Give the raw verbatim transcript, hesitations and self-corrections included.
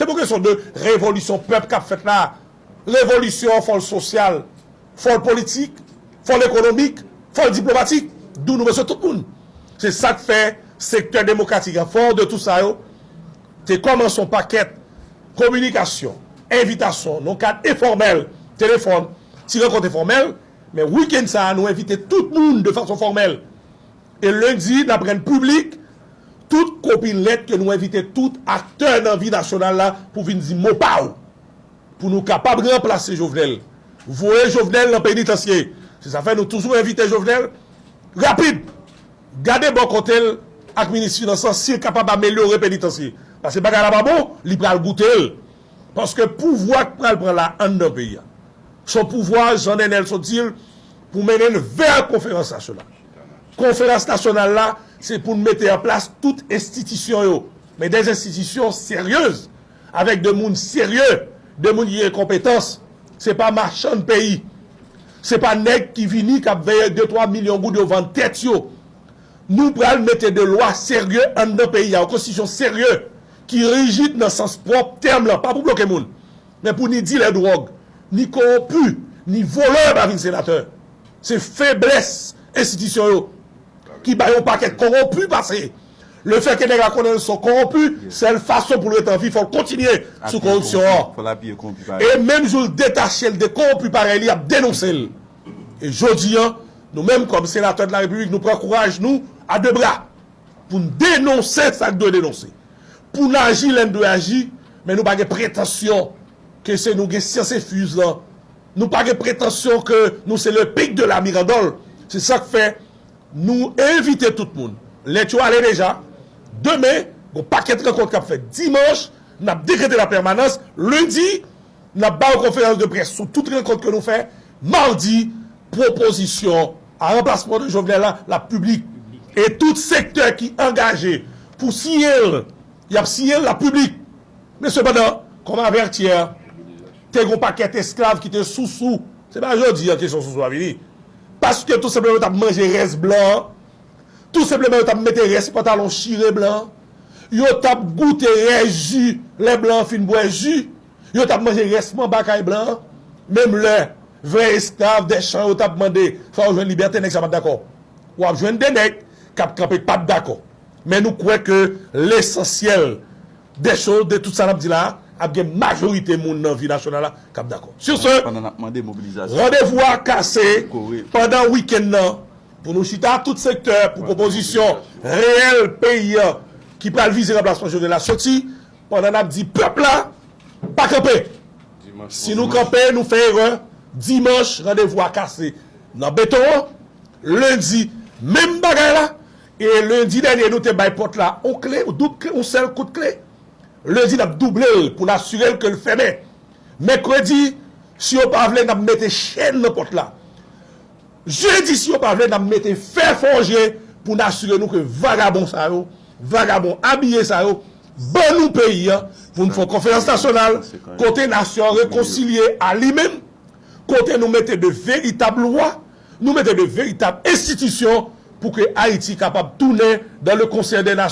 Se pa kesyon de revolisyon pèp k ap fèt la. Revolisyon an fò l sosyal, fò l politik, fò l ekonomik, fò l diplomatik. D'où nou bezwen tout moun. Se sa k fè sektè demokratik an, fò de tout sa yo, te kòmanse yon pakèt kominikasyon, envitasyon, nan kad enfòmèl, telefòn, ti rankont enfòmèl, men wikenn sa a, nou envite tout moun de fason fòmèl. E lendi, n ap rann piblik tout kopi lèt ke nou envite tout aktè nan vi nasyonal la pou vin di mo pa w. Pou nou kapab ranplase Jovenel. Voye Jovenel nan penitansye. Se sa fè nou toujou envite Jovenel rapid. Gade bò kote l ak minis finans lan, si l kapab amelyore penitansye. Paske bagay la pa bon, li pral goute l. Paske pouvwa k pral pran la anndan peyi a, se yon pouvwa, jan Nenel sot di l, pou mennen n vè konferans nasyonal. Konferans nasyonal la, se pou n mete an plas tout enstitisyon yo, men de enstitisyon seryez, avèk de moun serye, de moun ki gen konpetans. Se pa machann peyi. Se pa nèg ki vini, k ap veye de twa milyon goud yo vann tèt yo. Nou pral mete de lwa serye anndan peyi a, yon konstitisyon serye, ki rijid nan sans pwòp tèm lan, pa pou bloke moun, men pou ni dilè dwòg, ni kowonpi, ni volè pa vin senatè. Se feblès enstitisyon yo ki bay yon pakèt kowonpi pase. Lefètke nèg la konnen l se yon kowonpi, sèl fason pou l ret an vi, fò l kontinye sou koripsyon an. E menm jou l detache l de kowonpi parèy li, y ap denonse l. E jodi a, nou menm kòm senatè de la repiblik, nou pran kouraj nou a de bra pou n denonse sa k dwe denonse. Pou n aji lè n dwe aji, men nou pa gen pretansyon ke se nou gen syans enfuz lan. Nou pa gen pretansyon ke nou se le pic de la mirandole. Se sa k fè nou envite tout moun. Lèt yo ale deja. Demen, gon pakèt rankont k ap fèt. Dimanch, n ap dekrete la pèmanans. Lendi, n ap ba w konferans de près sou tout rankont ke nou fè. Madi, pwopozisyon a ranplasman de Jovenel la, l ap piblik. E tout sektè ki angaje pou siyen l, y ap siyen l, l ap piblik. Men sepandan, kòm avètyè, te gon pakèt esklav ki te sousou. Se pa jodi a kesyon sousou a vini. Paske tou senpleman yo t ap manje rès blan an. Tou senpleman yo t ap mete rès pantalon chire blan an. Yo t ap goute rès ji lè blan an fin bwè ji. Yo t ap manje rès manba kay blan an. Menm lè vrè esklav Dèchan yo t ap mande fò yo jwenn libète, nèg sa pa t dakò. W ap jwenn de nèg k ap kanpe pa t dakò. Men nou kwè ke lesansyèl de choz, de tout sa n ap di la a, ap gen majorite moun nan vi nasyonal la k ap dakò. Sur ce, pandan n ap mande mobilizasyon, randevou a kase pandan wikenn nan pou nou chita tout sektè pou pwopozisyon reyèl peyi a ki pral vize ranplasman Jovenel la soti, pandan n ap di pèp la pa kanpe. Si nou kanpe, nou fè erè. Dimanch, randevou a kase nan beton an. Lendi, menm bagay la. E lendi dènye, nou te bay pòt la on kle, on doub kle, on sèl kout kle. Lendi, n ap double l pou n asire l ke l fèmen. Mèkredi, si yo pa vle, n ap mete chèn nan pòt la. Jedi, si yo pa vle, n ap mete fè fòje pou n asire nou ke vagabon sa yo, vagabon abiye sa yo, ban nou peyi a, pou n fè yon konferans nasyonal kote nasyon an rekonsilye a li menm, kote nou mete de veritab lwa, nou mete de veritab enstitisyon pou ke Ayiti kapab tounen dans le concert des nations.